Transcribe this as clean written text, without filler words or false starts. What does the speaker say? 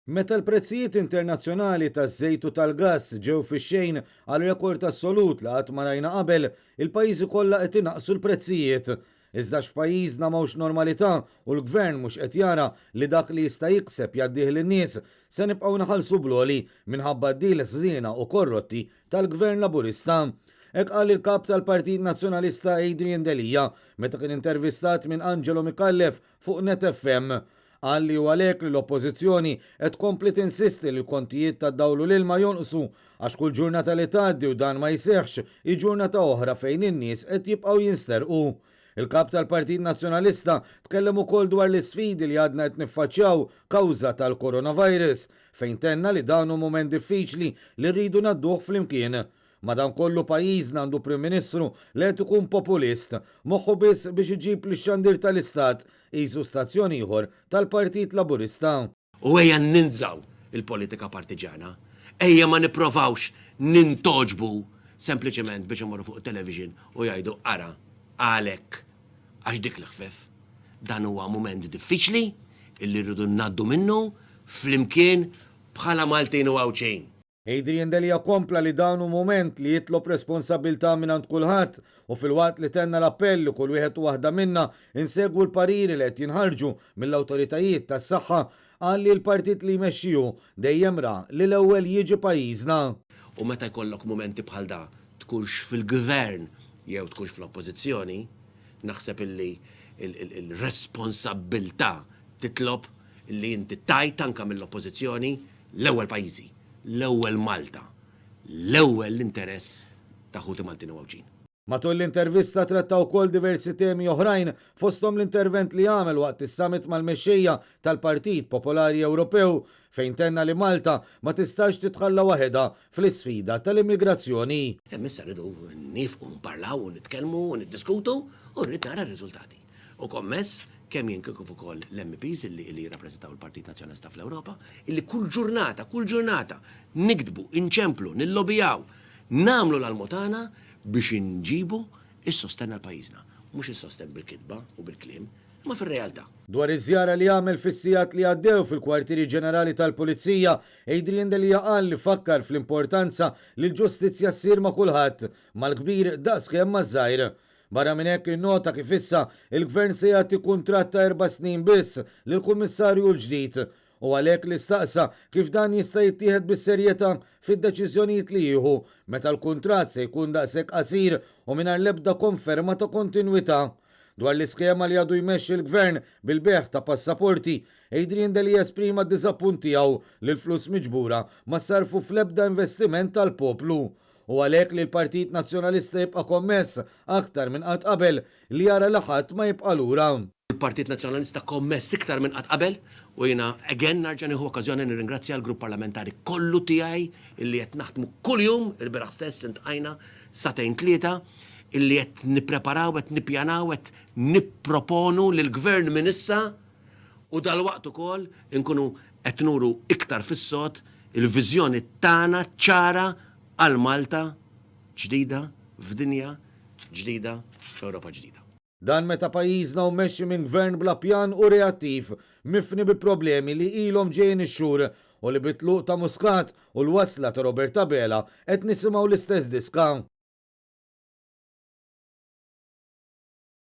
Meta l-prezzijiet internazzjonali taż-żejt u tal-gass ġew fix-xejn għal rekord assolut li qatt ma rajna qabel, il-pajjiżi kollha qed inaqqsu l-prezzijiet. Iżda għax f'pajjiżna m'hawnx normalità u l-Gvern mhux qed jara li dak li jista' jikseb jgħaddih lin-nies, se nibqgħu nħallsu bl-għoli minħabba d-deals ħżiena u korrotti tal-Gvern Laburista. Hekk qal il-Kap tal-Partit Nazzjonalista Adrian Delia meta kien intervistat minn Angelo Micallef fuq Net FM. Qal li hu għalhekk li l-Oppożizzjoni qed tkompli tinsisti li l-kontijiet tad-dawl u l-ilma jonqsu għax kull ġurnata li tgħaddi u dan ma jseħħx hi ġurnata oħra fejn in-nies qed jibqgħu jinsterqu. Il-Kap tal-Partit Nazzjonalista tkellem ukoll dwar l-isfidi li għadna qed niffaċċjaw kawża tal-coronavirus fejn tenna li dan hu mument diffiċli li rridu ngħadduh flimkien. Madankollu pajjiżna għandu Prim Ministru li qed ikun populist, moħħu biss biex iġib lix-xandir tal-Istat qisu stazzjon ieħor tal-Partit Laburista. U ejja ninżgħu l-politika partiġjana. Ejja ma nipprovawx nintgħoġbu sempliċement biex imorru fuq it-television u jgħidu ara, qal hekk għax dik l-ħfef. Dan huwa mument diffiċli illi rridu ngħaddu minnu flimkien bħala Maltin u Għawdxin. Adrian Delia kompla li dan hu mument li jitlob responsabbiltà mingħand kulħadd u filwaqt li tenna l-appell li kull wieħed u waħda minna insegwu l-pariri li qed jinħarġu mill-awtoritajiet tas-saħħa, qal li l-partit li jmexxi hu dejjem ra li l-ewwel jiġi pajjiżna. U meta jkollok mumenti bħal da, tkunx fil-gvern jew tkunx fl-oppożizzjoni, naħseb illi l-responsabbiltà titlob illi inti tgħid anke mill-oppożizzjoni l-ewwel pajjiżi. L-ewwel Malta. L-ewwel l-interess ta' ħuti Maltin u Għawdxin. Matul l-intervista tratta wkoll diversi temi oħrajn fosthom l-intervent li għamel waqt is-summit mal-mexxejja tal-Partit Popolari Ewropew fejn tenna li Malta ma tistax titħalla waħedha fl-isfida tal-immigrazzjoni. Hemm issa rridu niefqu nparlaw u nitkellmu u niddiskutu u rrid nara r-riżultati. U kommess, kemm jien kif ukoll l-MEPs illi illi jirrappreżentaw il-Partit Nazzjonalista fl-Ewropa, illi kull ġurnata, kull ġurnata niktbu, inċemplu, nillobijaw, nagħmlu l-almu tagħna biex inġibu s-sostenn għal pajjiżna. Mhux is-sostenn bil-kitba u bil-kliem, imma fir-realtà. Dwar iż-żjara li għamel fis-sigħat li għaddew fil-Kwartieri Ġenerali tal-Pulizija, Adrian Delia qal li fakkar fl-importanza li l-ġustizzja ssir ma' kulħadd, mal-kbir daqskemm maż-żgħir. Barra minn hekk innota kif issa il-Gvern se jagħti kuntratt ta' erba' snin biss lill-Kummissarju l-ġdid u għalhekk li staqsa kif dan jista' jittieħed bis-serjetà fid-deċiżjonijiet li jieħu meta l-kuntratt se jkun daqshekk qasir u mingħajr l-ebda konferma ta' kontinwità. Dwar l-iskema li għadu jmexxi l-Gvern bil-bejgħ ta' passaporti, Adrian Delia esprima d-diżappunt tiegħu li l-flus miġbura ma ssarrfu fl-ebda investiment għall-poplu. Hu għalhekk li l-Partit Nazzjonalista jibqa' kommess, aktar minn qatt qabel, li jara li ħadd ma jibqa' lura. Il-Partit Nazzjonalista kommess iktar minn qatt qabel u jiena again nerġa' nieħu okkażjoni nirringrazzja l-grupp parlamentari kollu tiegħi illi qed naħdmu kuljum, ilbieraħ stess intqajna sagħtejn tlieta, illi qed nippreparaw, qed nippjanaw, qed nipproponu lill-Gvern minn issa u dalwaqt ukoll inkunu qed nuru iktar fis-sod il-viżjoni tagħna ċara għal Malta ġdida f'dinja ġdida f'Ewropa ġdida. Dan meta pajjiżna hu mmexxi minn Gvern bla pjan u reattiv, mifni bi problemi li ilhom ġejjin ix-xhur u li bit-tluq ta' Muscat u l-wasla ta' Robert Abela qed nisimgħu l-istess diska.